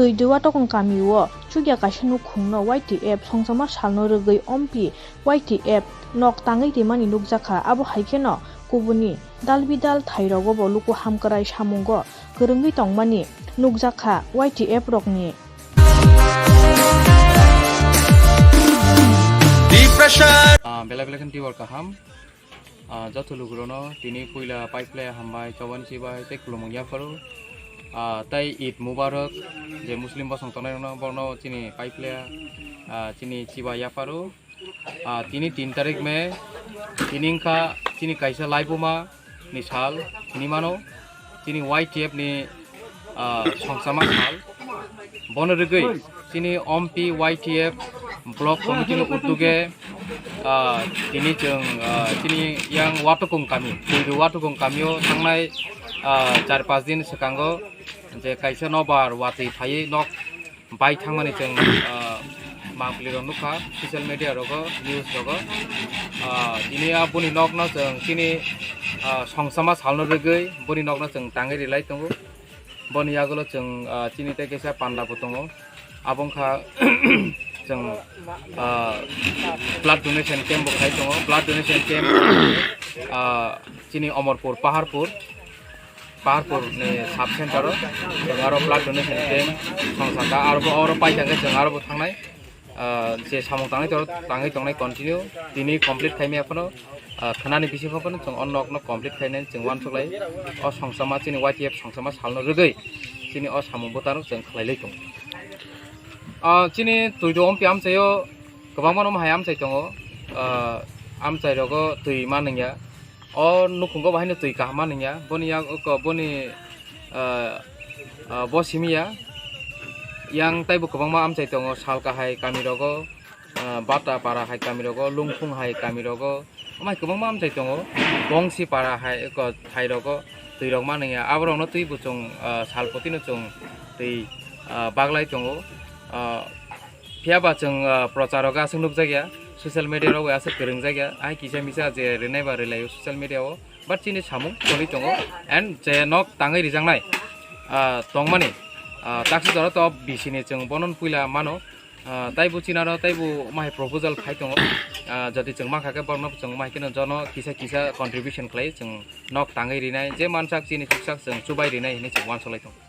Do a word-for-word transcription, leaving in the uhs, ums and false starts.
Twiduwa Tokong kamio chukya kaisa nukhungno Y T F songchama salno rwgwi ompi Y T F nok tangwi rimani nukjakha. Abo hai kheno kubuni dalbidal thairogobo luku hamkrai samungo kwrwngwi tongmani nukjakha Y T F rokni. Ah, belai belai khe tibor kaham. Ah, joto lukurokno tini puila paiphlai hambai, chobani chibai tei khulumung yapharo. Ah, tei Eid Mubarak, je Muslim bosong tongnai rokno borno chini paiphlai, ah, chini chibai yapharo. Ah, tini tin tarik May, tini wngkha chini kaisa laibuma ni sal, tini mano chini Y T F ni, ah, songchama sal. Bono rwgwi chini ompi Y T F block committee ni utuge, ah, tini chwng, ah, chini yang Watokung kami, Twidu Watokung kamio thangnai, ah, char pas din swkango je kaisa nobar watwi phaiwi nok bai thangmani chwng, ah, mangpili rok nukha social media rogo, news rogo. Ah, tini a boni nokno chwng chini, ah, songchama salno rwgwi boni nokno chwng tangwi rilai tongo. Boni yagulo chwng, ah, chini tei kaisa panda bo tongo. Abo wngkha chwng, ah, blood donation camp bo khai tongo. Blood donation camp, ah, chini Omorpur, Paharpur, Paharpur ni sub center o chwng aro blood donation camp song saka. Aro bo oro pai thangkhe chwng aro bo thangnai. Ah, je samung tangwi toro tangwi tongnai continue tini complete khaimaya phano, ah, khwnani bisingo phano chwng o nokno complete khainani chwng uansuk lai. O songchama chini Y T F songchama salno rwgwi chini o samung bwtano chwng khlai lai tongo. Ah, chini Twidu ompi amchaio kwbangma no hai amchai tongo. Ah, amchai rogo twi ma nungya. O nukhungo bahaino twi kaham ma nungya. Boni yak, oko, boni, ah, ah, bo simi ya. Yang taibo kwbangma amchai tongo, Salka hai kami rogo, ah, Bata para hai kami rogo, Lungphung hai kami rogo. Amai kwbangma amchai tongo, Bongsi para hai, oko, hai rogo, twi rok ma nungya. Aborokno twi bo chwng, ah, salpotino chwng twi, ah, baglai tongo. Ah, Phiya ba chwng, ah, prochar o aswk nukjakya, social media rok bai aswk kwrwngjakya, ai kisa misa je rwnai ba rwlaio social media o, but chini samung choli tongo, and je nok tangwi rijaknai, ah, tongmani, ah, taksajora to B C ni chwng bono puila mano, ah, taibo chinaro taibo mahai proposal khai tongo, ah, jodi chwng mankha khe borokno chwng mahai kheno jono kisa kisa contribution khlai chwng nok tangwi rinai, je mansak chini chuksak chwng chubai rinai hinwi chwng uansuk lai tongo.